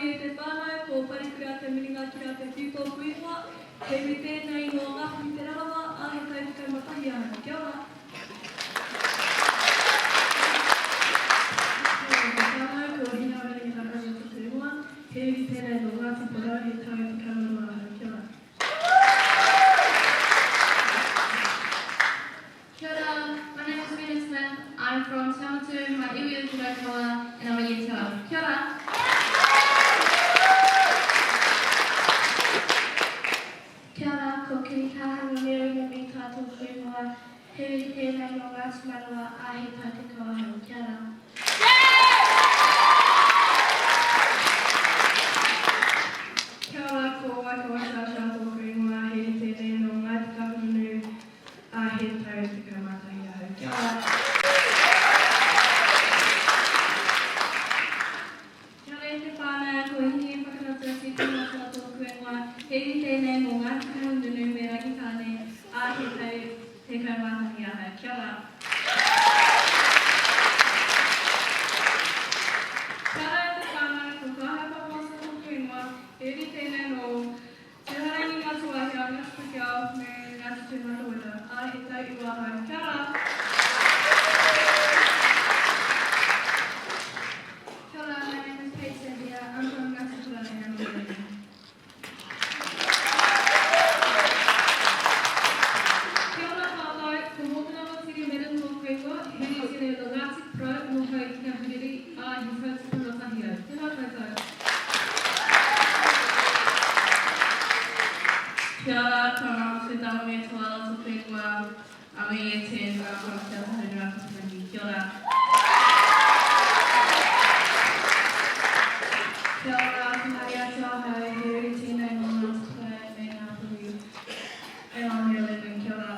e te whānau, ko Parekura Te Miringa ki a Te Whiu tōku ingoa, he uri tēnei nō Ngāpuhi Te Rarawa, ā, he tau 11 ahau. Kia ora! Kia ora te whānau, ko Hinarangi Hārani tōku ingoa, he uri tēnei nō Ngāti Porou, he tau 12 ahau. Kia ora! Kia ora, my name is Rena Smith, I'm from Te Amotu, my iwi is Raukawa, and I'm a year 12. Kia ora! Kia ora, ko Kiri Kāhanga Merina Mita tōku ingoa, he uri tēnei nō Ngāti Manawa, ā, he tautoko ahau. Kia ora. Kia ora, ko Waikawa Shasha tōku ingoa, he uri tēnei nō Ngāti Kahungunu, Ā, he tau 11 ahau. Kia ora. Kia ora e te whānau, ko Hihi Whakarata Tīpuna tōku ingoa, he uri tēnei mō Ngāti Kahungunu me Rangitāne, ā, he tau 11 ahau. Kia ora. Kia ora e te whānau, ko Kāhapa Wilson tōku ingoa, he uri tēnei nō Tūhourangi Ngā Tūāhia, Ngāti Pikiao me Ngāti Tūmatauenga, ā, he tau iwa ahau. Kia ora! Kia ora, my name is Paige Xavier, I'm from Ngāti Porou and I'm a learner. Kia ora tātou, ko Mōtena Matiri Madden tōku ingoa, he uri tēnei nō Ngāti Porou, nō Hauiti-Ahuriri, ā, he tau 11 au. Tēnā koutou. Kia ora, ko Ngāmotu Tamame Tuala toku ingoa, I'm a year 10 and I'm from Te Ataahua Pupurangi. Kia ora. Kia ora, ko Hariata ahau, he uri tēnei nō Ngāti Porou me Ngāpuhi and I'm year 11. Kia ora.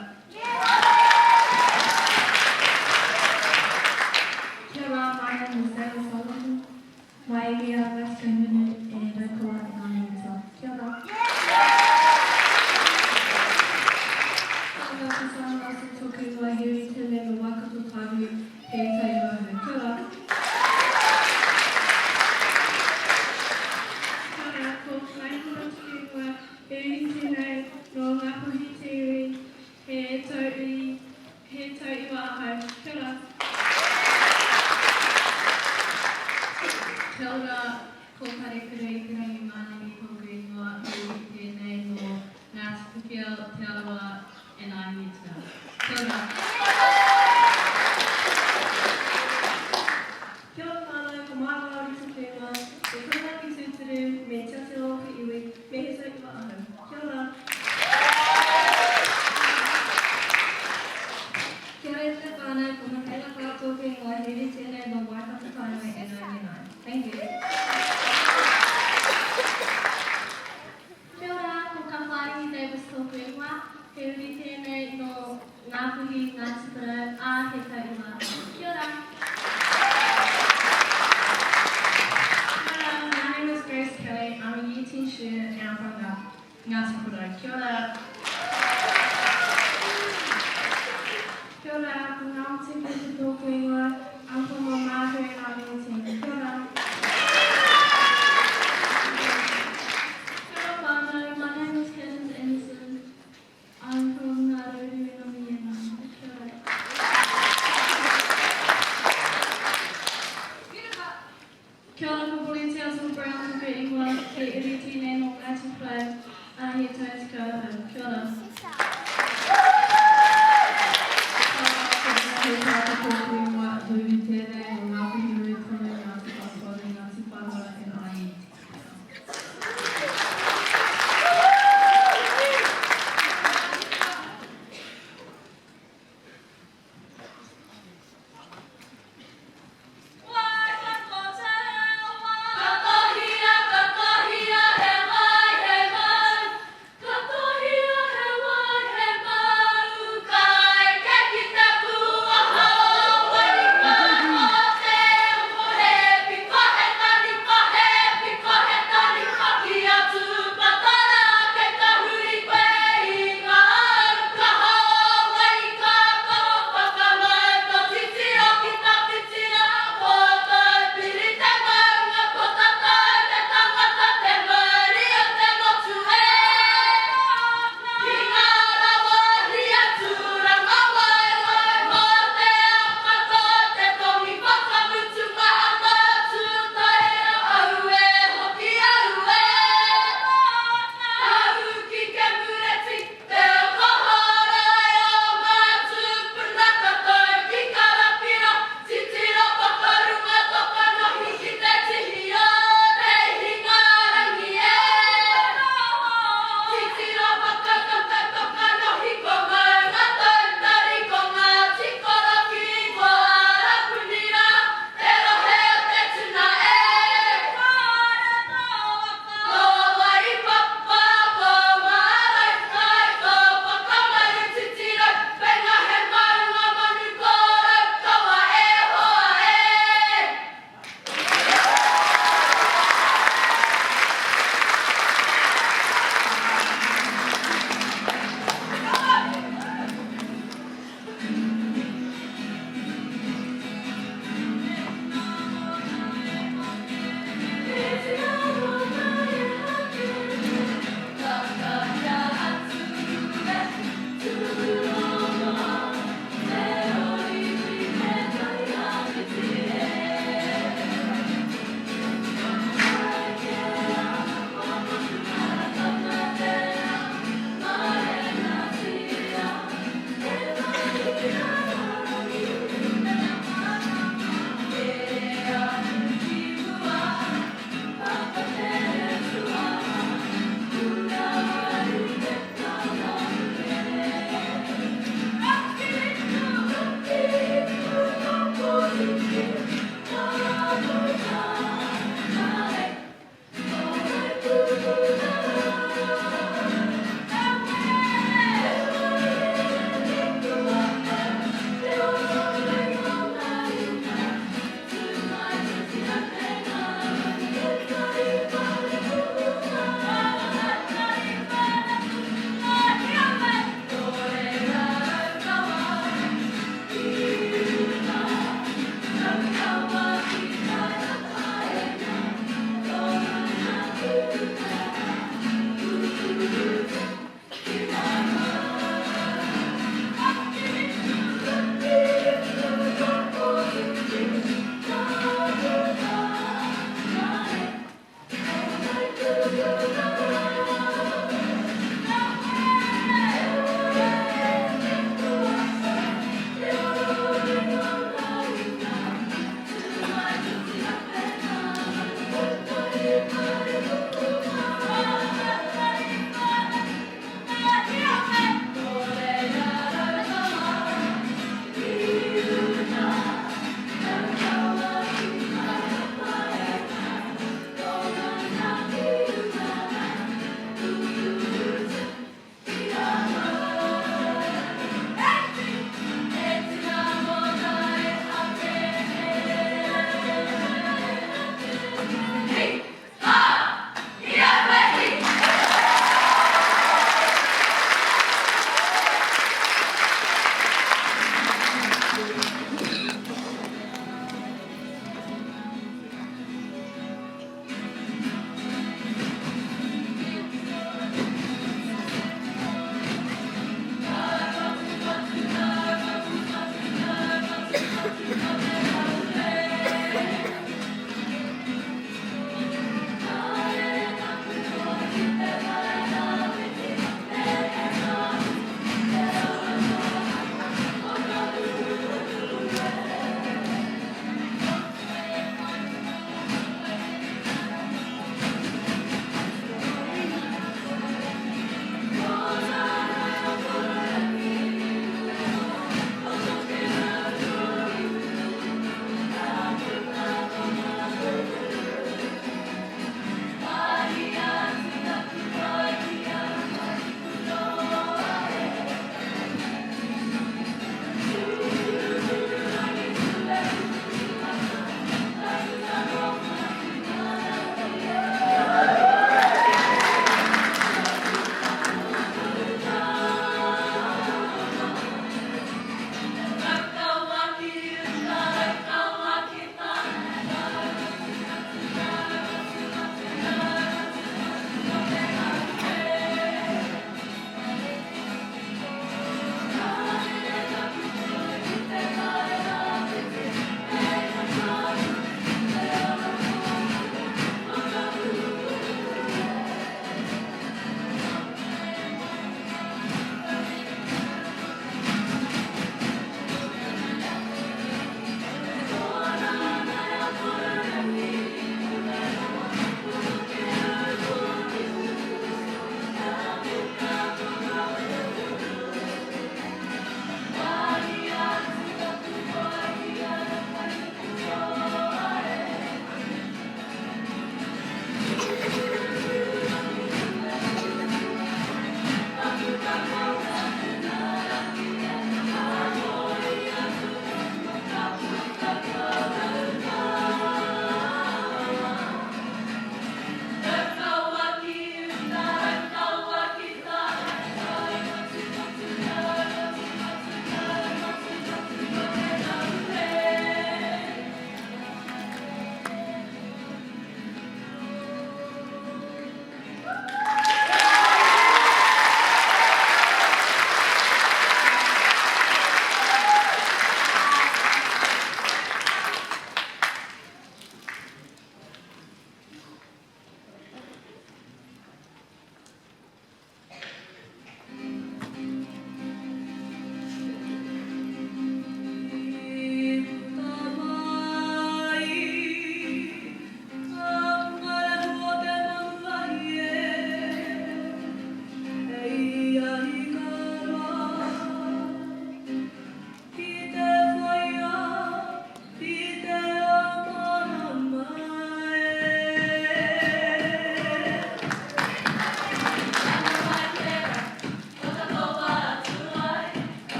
Kia ora, my name is Zayla Solomon. My iwi are Ngāti Kahungunu and Raukawa and I'm year 12. Kia ora. Kia ora, ko Sam Russell tōku ingoa, he uri tēnei nō Waikato Tainui, he tau iwa ahau. Kia ora. Kia ora, ko Kaihura tōku ingoa, he uri tēnei nō Ngāpuhi te iwi, he tau uri, he tau iwa ahau. Kia ora. Kia ora, ko Parekura i te rangi Mānini tōku ingoa, he uri tēnei nō Ngāti Pikiao, Te Arawa and I'm here to Kia ora. Kia ora whānau, ko Mara Māori tōku ingoa, he taurangi tūturu me Te Atiawa oku iwi, me he tau iwa ahau. Kia ora. Kia ora e te whānau, ko Michaela Clark tōku ingoa, he uri tēnei nō Waikato Tainui and I'm year 9. Thank you. Kia ora, ko Kawhārangi Davis tōku ingoa, he uri tēnei nō Ngāpuhi, Ngāti Porou, ā, he tau iwa ahau. Kia ora. Kia ora, my name is Grace Kelly, I'm a year 10 student and I'm from Ngāti Porou. Kia ora. Kia ora, ko Ngāmotu Peter tōku ingoa, I'm from Omahu and I'm year 10. Kia ora. Kia ora whānau, my name is Cadence Anderson, I'm from Ngā Rauru and I'm a year 9. Kia ora. Kia ora, ko Holly Te Atua Brown tōku ingoa, he uri tēnei nō Ngāti Porou, ā, he tau 10 ahau. Kia ora. Kia ora, ko Emma Hētata tōku ingoa.